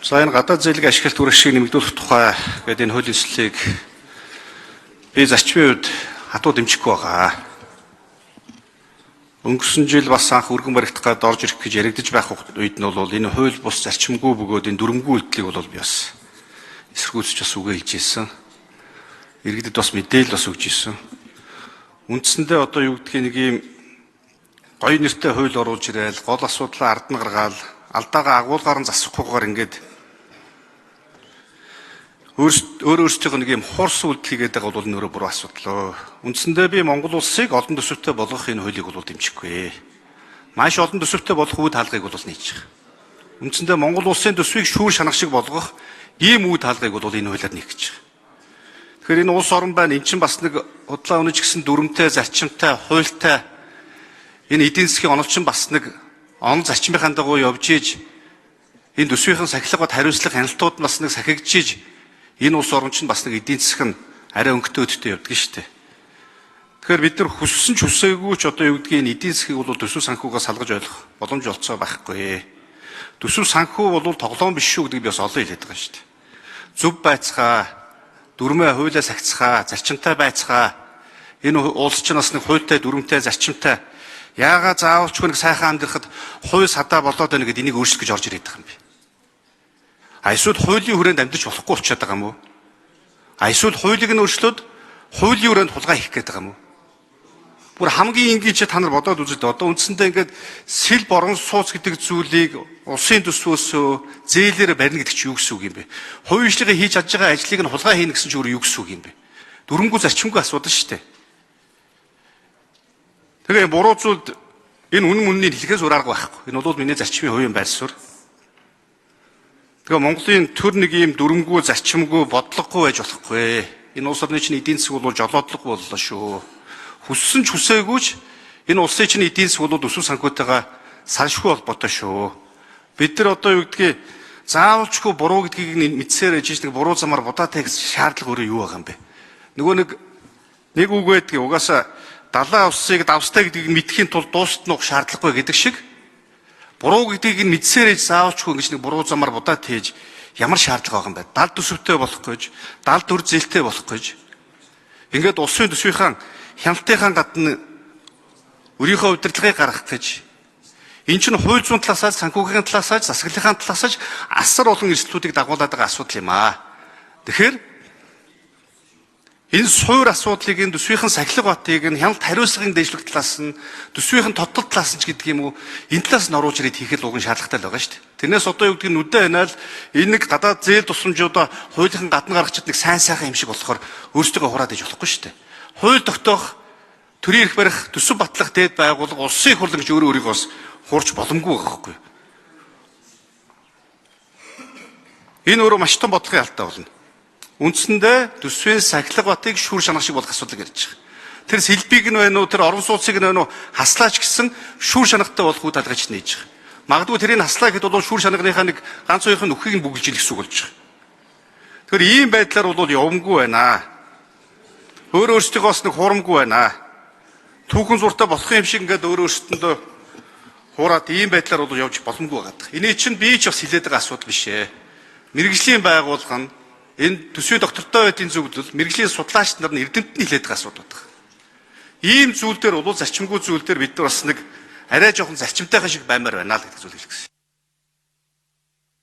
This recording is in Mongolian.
За, энэ гадаад зээлгийн ашиглалт үр ашгийг нэмэгдүүлэх тухай гэдэг энэ хуулийн төслийг би зарчмын хувьд хатуу дэмжихгүй байгаа. Өнгөрсөн жил бас анх өргөн баригдах гээд орж ирэх гэж яригдаж байх үед нь бол энэ хууль бус зарчимгүй бөгөөд энэ дүрэмгүй үйлдэлийг бол би бас эсэргүүцэж бас үгээ хэлж ирсэн. Иргэдэд бас мэдээлэл бас өгч ирсэн. Үндсэндээ одоо юу гэдгийг нэг юм гоё нэртэй хууль оруулж ирээл гол асуудлаа ард нь гаргаал алдаагаа агуулгаар нь засахгүйгээр ингээд өөр өөрсдийнхөө нэг юм хурс үйлдэл хийгээд байгаа бол нөрөө буруу асуудал. Үндсэндээ би Монгол улсыг олон төсөвтэй болгох энэ хуулийг бол дэмжихгүй. Маш олон төсөвтэй болох үе таалгыг бол нээж байгаа. Үндсэндээ Монгол улсын төсвийг шүүр шанах шиг болгох ийм үе таалгыг бол энэ хуулиар нээх гэж байгаа. Тэгэхээр энэ улс орон байна. Эн чинь бас нэг худлаа үнэж гисэн дүрмтэй, зарчимтай, хуультай энэ эдийн засгийн онол чинь бас нэг онол зарчмынхаа дагуу явж ийж энэ төсвийнхэн сахилгад хариуцлага хяналтууд бас нэг сахигдж энэ улс орон чинь бас нэг эдийн засаг нь арай өнгөтэй өдтэй явдаг шүү дээ. Тэгэхээр бид нар хүссэн ч хүсээгүй ч одоо юу гэдгийг эдийн засгийг бол төсөв санхүүгээс салгаж ойлгох боломж олцоо байхгүй. Төсөв санхүү бол тоглоом биш шүү гэдгийг би бас олон хэлээд байгаа шүү дээ. Зөв байцгаа, дүрмээ хуулиа сахицгаа, зарчимтай байцгаа. Энэ улс чинь бас нэг хуультай, дүрмтэй, зарчимтай. Яагаад заавалчгүй нэг сайхан амьдрахад хууль садаа болоод байна гэдээ энийг өөрчлөх гэж орж ирээд байгаа юм бэ? А эсвэл хуулийн хүрээнд амьдарч болохгүй болчиход байгаа юм уу? А эсвэл хуулийг нь өөрчлөөд хуулийн хүрээнд хулгай хийх гээд байгаа юм уу? Бүр хамгийн энгийн чи та нар бодоод үзэл одоо үндсэндээ ингээд сэл борон сууц гэдэг зүйлийг улсын төсвөөсөө зээлээр барина гэдэг чинь юу гэсэн үг юм бэ? Хувийн хийж чадж байгаа ажлыг нь хулгай хийнэ гэсэн чинь өөр юу гэсэн үг юм бэ? Дүрмгүй зарчимгүй асуудал шүү дээ. Тэгээ буруу зүйлд энэ үнэн мөннийг хэлэхээс өөр арга байхгүй. Энэ бол миний зарчмын хувийн байр суурь. Тэгээ Монголын төр нэг ийм дүрмгүй, зарчимгүй, бодлогогүй байж болохгүй. Энэ улс орны чинь эдийн засаг бол жолоодлого боллоо шүү. Хүссэн ч хүсээгүй ч энэ улсын чинь эдийн засаг бол төсөв санхүүтэйгээ салшгүй холбоотой шүү. Бид нар одоо юу гэдгийг заавалчгүй буруу гэдгийг мэдсээр ээж нэг буруу замаар будаатай гэсэн шаардлага өөрөө юу байгаа юм бэ? Нөгөө нэг үг байдгийг угаасаа далайн усыг давстай гэдгийг мэдхийн тулд дуустал нуух шаардлагагүй гэдэг шиг буруу гэдгийг нь мэдсээр ээж заавалчгүй ингэж нэг буруу замаар будаа тээж ямар шаардлага байгаа юм бэ? 70 төсөвтэй болох гэж, 74 зээлтэй болох гэж. Ингээд улсын төсвийнхаа хяналтынхаа гадна өөрийнхөө удирдлагыг гаргах гэж. Энэ чинь хууль зүйн талаасаа, санхүүгийн талаасаа, засаглалын талаасаа асар олон эрсдлүүдийг дагуулад байгаа асуудал юм аа. Тэгэхээр энэ суур асуудлыг энэ төсвийнхэн сахилга батыг нь хяналт хариуцлагын дэвшлэх талаас нь төсвийнхэн тодтол талаас нь ч гэдэг юм уу энэ талаас нь оруулж ирээд хийхэд уг нь шаардлагатай л байгаа шүү дээ. Тэрнээс одоо юу гэдгийг нүдэ ханаал энэ нэг гадаад зээл тусламжуудаа хуулийнхан гадна гаргachад нэг сайн сайхан юм шиг болохоор өөрсдийгөө хураад иж болохгүй шүү дээ. Хууль тогтоох, төрийн эрх барих, төсөв батлах дээд байгууллага улсын их хурл гэж өөрөө өөрийгөө бас хуурч боломгүй байгаа байхгүй. Энэ өөрөө маш том бодлогын алдаа болно. Үндсэндээ төсвийн сахилга батыг шүүр шанах шиг болох асуудал ярьж байгаа. Тэр сэлбийг нь байна уу, тэр орон сууцыг нь байна уу, хаслаач гэсэн шүүр шанахтай болох үе талгаж нээж байгаа. Магадгүй тэрийг хаслаа гэхэд бол шүүр шанагныхаа нэг ганц хоёрын нөхийг нь бүгэлж илэх гэсэн үг болж байгаа. Тэгэхээр ийм байдлаар бол явамгүй байна. Өөр өөрсдийнхөө бас нэг хурамгүй байна. Түүхэн зуртай болох юм шиг ингээд өөр өөрсдөндөө хуураад ийм байдлаар бол явж боломгүй байгаа. Эний чинь би ч бас хилээд байгаа асуудал биш ээ. Мэргэжлийн байгууллага нь энэ төсвийн доктортой байдгийн зөвлөл мэргэжлийн судлаач нар нь эрдэмтний хилээд байгаа асуудал байна. Ийм зүйл дээр бол зарчимгүй зүйл дээр бид нар бас нэг арай жоохон зарчимтайхан шиг баймаар байна л гэдэг зүйл хэлэх гэсэн.